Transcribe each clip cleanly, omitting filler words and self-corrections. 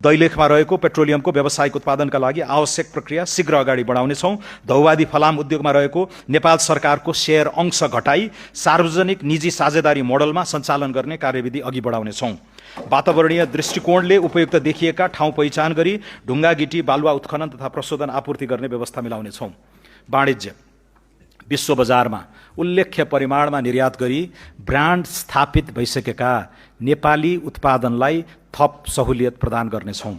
दैलेखमा रहेको पेट्रोलियमको व्यावसायिक उत्पादनका लागि आवश्यक प्रक्रिया शीघ्र अगाडि बढाउनेछौँ। धौवादी फलाम उद्योगमा रहेको नेपाल सरकारको शेयर अंश घटाई सार्वजनिक निजी साझेदारी मोडलमा सञ्चालन गर्ने कार्यविधि अघि बढाउनेछौँ। वातावरणीय दृष्टिकोणले उपयुक्त देखिएका ठाउँ पहिचान गरी ढुङ्गा गिटी बालुवा उत्खनन तथा प्रशोधन आपूर्ति गर्ने व्यवस्था मिलाउनेछौँ। वाणिज्य विश्व बजारमा उल्लेख्य परिमाणमा निर्यात गरी ब्रान्ड स्थापित भइसकेका नेपाली उत्पादनलाई थप सहुलियत प्रदान गर्नेछौँ।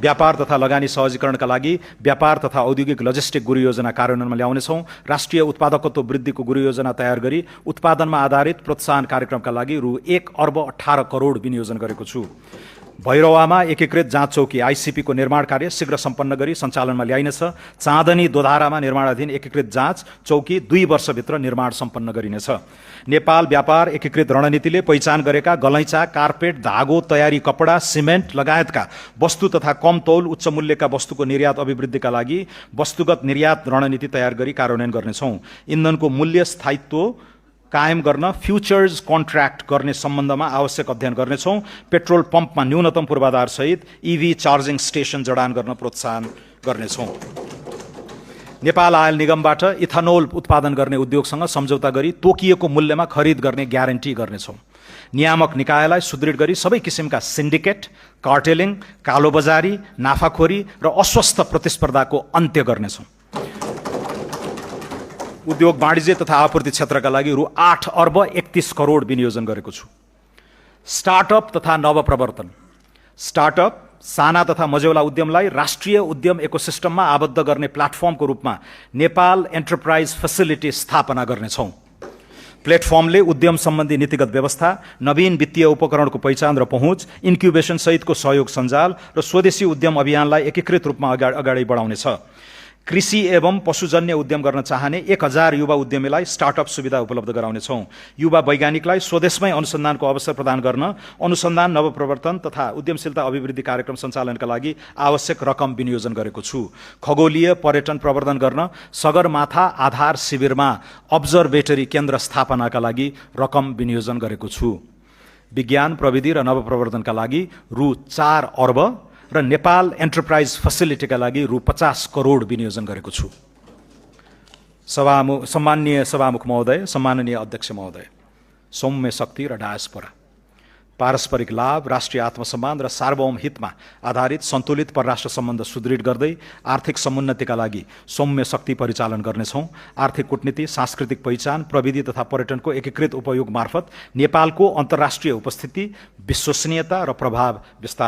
व्यापार तथा लगानी सहजीकरणका लागि व्यापार तथा औद्योगिक लजिस्टिक गुरु योजना कार्यान्वयनमा ल्याउनेछौँ। राष्ट्रिय उत्पादकत्व वृद्धिको गुरु योजना तयार गरी उत्पादनमा आधारित प्रोत्साहन कार्यक्रमका लागि रु 1 अर्ब 18 करोड विनियोजन गरेको छु। भैरवामा एकीकृत जाँच चौकी आईसीपी को निर्माण कार्य शीघ्र सम्पन्न गरी सञ्चालनमा ल्याइनेछ। चाँदनी दोधारामा निर्माणाधीन एकीकृत जाँच चौकी 2 वर्षभित्र निर्माण सम्पन्न गरिनेछ। नेपाल व्यापार एकीकृत रणनीतिले पहिचान गरेका गलैँचा, कार्पेट, धागो, तयारी कपडा, सिमेन्ट लगायतका वस्तु तथा कम तौल उच्च मूल्यका वस्तुको निर्यात अभिवृद्धिका लागि वस्तुगत निर्यात रणनीति तयार गरी कार्यान्वयन गर्नेछौँ। इन्धनको मूल्य स्थायित्व कायम गर्न फ्युचर्स कन्ट्र्याक्ट गर्ने सम्बन्धमा आवश्यक अध्ययन गर्नेछौँ। पेट्रोल पम्पमा न्यूनतम पूर्वाधार सहित ईवी चार्जिङ स्टेशन जडान गर्न प्रोत्साहन गर्नेछौँ। नेपाल आयल निगमबाट इथानोल उत्पादन गर्ने उद्योगसँग सम्झौता गरी तोकिएको मूल्यमा खरिद गर्ने ग्यारेन्टी गर्नेछौँ। नियामक निकायलाई सुदृढ गरी सबै किसिमका सिन्डिकेट, कार्टेलिङ, कालोबजारी, नाफाखोरी र अस्वस्थ प्रतिस्पर्धाको अन्त्य गर्नेछौँ। उद्योग वाणिज्य तथा आपूर्ति क्षेत्रका लागि रु 8 अर्ब 31 करोड विनियोजन गरेको छु। स्टार्टअप तथा नवप्रवर्तन स्टार्टअप साना तथा मझौला उद्यमलाई राष्ट्रिय उद्यम इकोसिस्टममा आबद्ध गर्ने प्लेटफर्मको रूपमा नेपाल एन्टरप्राइज फेसिलिटी स्थापना गर्नेछौँ। प्लेटफर्मले उद्यम सम्बन्धी नीतिगत व्यवस्था, नवीन वित्तीय उपकरणको पहिचान र पहुँच, इन्क्युबेसन सहितको सहयोग सञ्जाल र स्वदेशी उद्यम अभियानलाई एकीकृत रूपमा अगाडि बढाउनेछ। कृषि एवं पशुजन्य उद्यम गर्न चाहने 1000 युवा उद्यमीलाई स्टार्टअप सुविधा उपलब्ध गराउनेछौँ। युवा वैज्ञानिकलाई स्वदेशमै अनुसन्धानको अवसर प्रदान गर्न अनुसन्धान, नवप्रवर्तन तथा उद्यमशीलता अभिवृद्धि कार्यक्रम सञ्चालनका लागि आवश्यक रकम विनियोजन गरेको छु। खगोलीय पर्यटन प्रवर्धन गर्न सगरमाथा आधार शिविरमा अब्जर्भेटरी केन्द्र स्थापनाका लागि रकम विनियोजन गरेको छु। विज्ञान, प्रविधि र नवप्रवर्तनका लागि रु 4 अर्ब र नेपाल एन्टरप्राइज फेसिलिटीका लागि रु 50 करोड विनियोजन गरेको छु। सम्माननीय सभामुख महोदय, सम्माननीय अध्यक्ष महोदय, सौम्य शक्ति र डायस्पोरा पारस्परिक लाभ, राष्ट्रिय आत्मसम्मान र सार्वभौम हितमा आधारित सन्तुलित परराष्ट्र सम्बन्ध सुदृढ गर्दै आर्थिक समुन्नतिका लागि सौम्य शक्ति परिचालन गर्नेछौँ। आर्थिक कूटनीति, सांस्कृतिक पहिचान, प्रविधि तथा पर्यटनको एकीकृत उपयोग मार्फत नेपालको अन्तर्राष्ट्रिय उपस्थिति, विश्वसनीयता र प्रभाव विस्तार